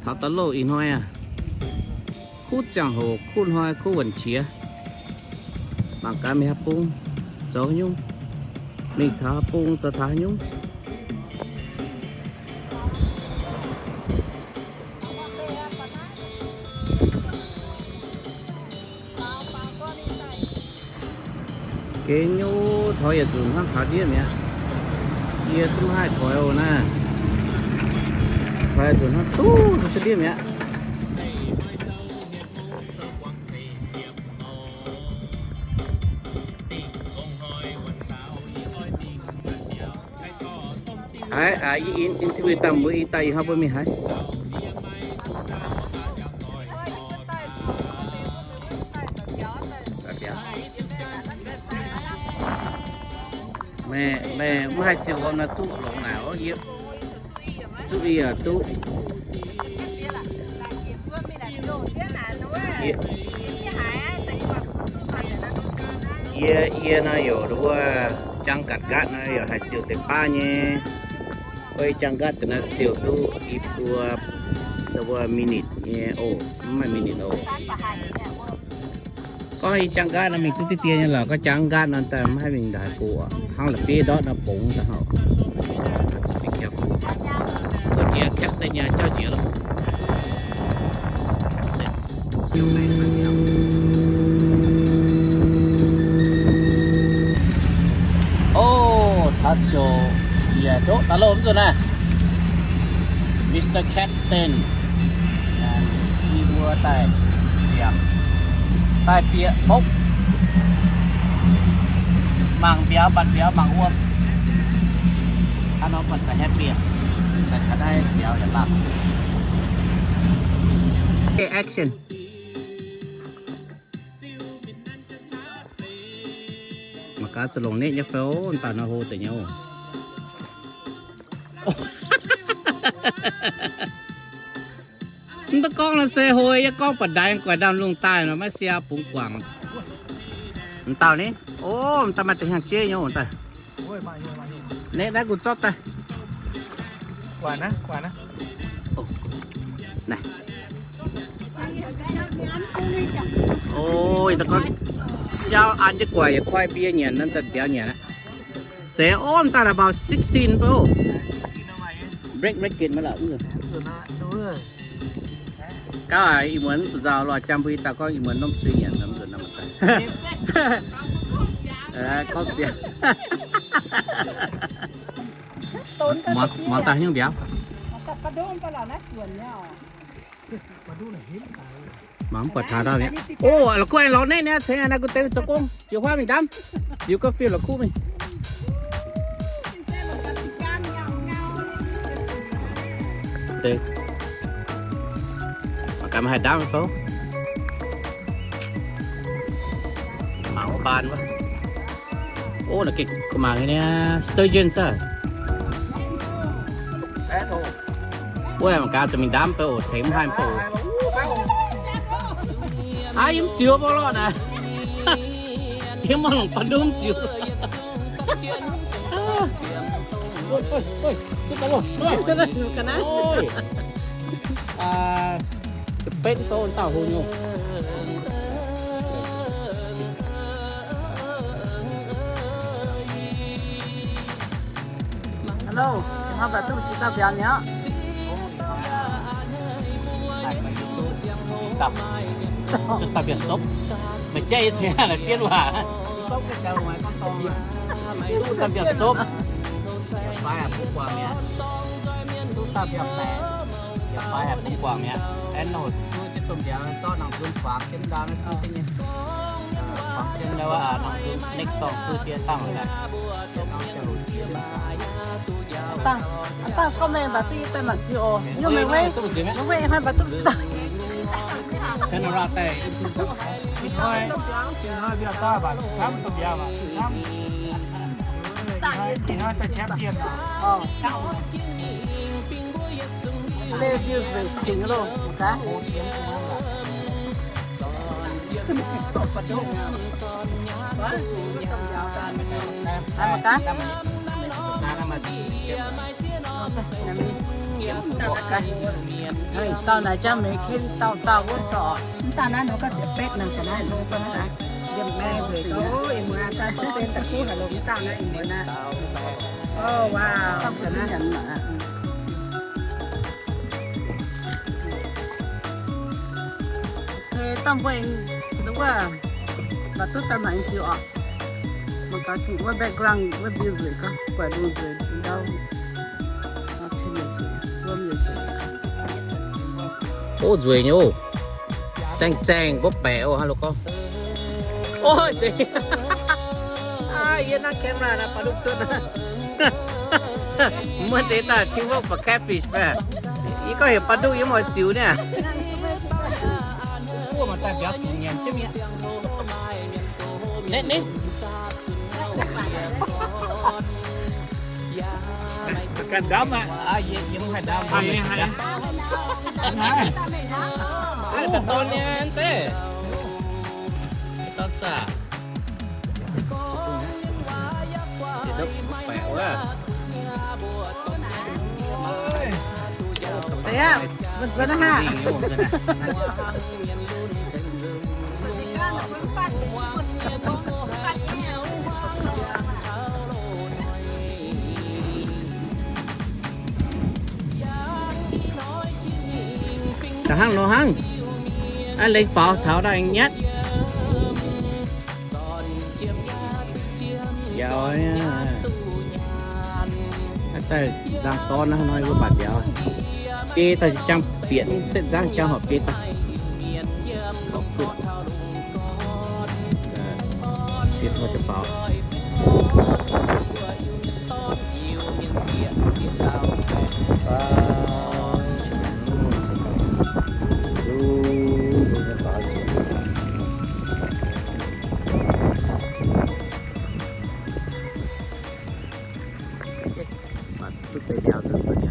Taux da'louh ih hnoi aqv. Kuv ziangh hoc, kuv hnoi, kuv wuonh qiex. Mangc gaax mingh haaix bung zoux haaix nyungc. Mingh taux haaix bung zoux taux haaix nyungc. Gengh nyei, taux yietc nzunc hnangv taux ndiev mi'aqv. Yie zungv haih toix oc naaiv. Toix yietc nzunc hnangv duqv duqv ndiev mi'aqv. Haiz, yie interview daaih mbuo, ih daaih ih hnoi mbuo mingh haaix? Meih, meih mv haih ziouc wuom nor zuqv longx naaic oc. Yie zuqv yie yaac duqv. Yie, yie nor yaac wuov jangv nqatc nqaatv nor yaac haih ziouc deix baav nyei. Wuov jangv nqaatv deix naaiv ziouc duqv i buo, wuov minute nyei oc, mv maaih minute oc. Gorngv i jangv nqaatv nor mingh duqv diqv die nyei lorqc, gorngv jangv nqaatv nor daaih mv haih mingh ndaaih go aqv. Hnangv la'bieiv ndortv nor bungx daaih hauh. Zuqc be careful. Doqc jiex captain nyei jauv jiex loh. O, taux ziouc yie ndoqv daaih loh mv nzunc naaiv. Mister Captain, yie mbuo daaih ziepc, daaih bieqc mbopv. Mangc mbiauz mbatc mbiauz mangc wuom. Hnangv nor mbatc daaih happy. Daaih taux naaiv nziaaux yaac lamh. Okay, action. Mangc gaax zuqc longc netv nyei fai, mv baac nor hlo deix nyei oc. Mv daan gorngv nor se hlo, yie gorngv ba'ndaix guaix ndaamv-lungh daaih nor maiv sie bungx guangc. M'dauh ni, o, m'daaih maaih deix hnyangx-jeiv nyei oc daaih. Netv naaiv nqu zorqv daaih. Naaiv. O, daan gorngv jauv an jienv guaix yietc koi mbie nyanc nor daaih mbiauz nyanc aqv. Zeiz o, m'daaih about sixteen bro. Break record maiv lorqc. Gauv aac, ih muonz mv zuqc nzauh lorqc, jang mbuo ih dauh gorngv ih muonz norm sui nyanc nor mv nzunc nor mv daaih. Gorngv ziex. Muangx daaih nyungc mbiauz. Mangc mv buatc taux ndau mi'aqv. O, la'kuqv aengx lorz netv niaa, cengx naaiv gu deix zoux gong, jiex huaav mingh ndaamv. Ziux gau fiuv la'kuqv mingh. Deix. Mangc gaax maiv haih ndaamv fouv. Mangc wuov baan wuov. O, naaiv gengh kuh mangc nyei niaa, sturgeon saah? Wuov mangc gaax zuqc mingh ndaamv beu oc, ceix mv haih beu oc. Aav, yie mv ziux bou lorqc naaic. Yie mv longc baan nduov mv ziux. Ga'naaiv, ga'naaiv. Betv sou dauh hlo nyei. Hello, hnoi baac duqv ziex dauh mbiauz mi'aqv. Duqv dauh mbiauz sopv. Meih jaiv yie cingx la'zien waac. Duqv dauh mbiauz sopv. Yietc fai aqv, bungx guangc mi'aqv. Duqv dauh mbiauz baeqc. Yietc fai aqv, bungx guangc mi'aqv. Aeqv, nor duqv jienv domh mbiauz zorqv nangc nzung guangc jienv ndau naaiv zungv jienv nyei. Guangc jienv ndau wuov nangc nzung next song zuqv jienv dangh lorqc. Dangh, dangh gorngv meih mv baac duqv yie daaih mangc ziux oc. Yie meih wei, meih wei hnoi mv baac duqv ziux dangh. Ih hnoi, ih hnoi mbiauz dauh baac camv, domh mbiauz baac camv. Ih hnoi daaih camv dien oc. Se views weic jingx loh, gaax. Gaax. Dauh naaic jangv meix ken dauh dauh wuov dorh. Mv dauh naaiv nor gauh ziepc betv nor, ga'naaiv longx zong naaiv. Liemh maengh nzueic gauh, ih muonz daaih percent daaih kuv haic longx mv dauh naaiv ih muonz naaiv. Oh, wow. Okay, dauh mbuo aengx wuov, mv baac duqv daaih mangc ziux orqc. Mangc gaax wuov background wuov mbiu nzueic gauh, buatc lungh nzueic ndau. Ov, nzueic nyei ov. Zaengh zaengh mbuov baeqc ov, hnangv loz gorngv. Ov, nzueic. Aa, yie naaiv camera naaiv baav duqv cuotv. Mv deix daaih Tin-Hungh baac catfish baeqc. Yie gorngv heuc baav duqv yie mv oix ziux niaa. Ganh ndamv aqv. Haaix, haaix, haaix, dorn nyei zeiv. Dorn saah. Da'hnangv nor hnangv. Aa, lengh faaux taux daaih nyatv. Biaux, aa, daaih nzang dorn naaiv hnoi wuov baac biaux. Biei daaih jangx bieqc, setv nzangv jangx horpc biei daaih. Sieqv hnoi daaih faaux. Duqv deix mbiauz zuqc zuqc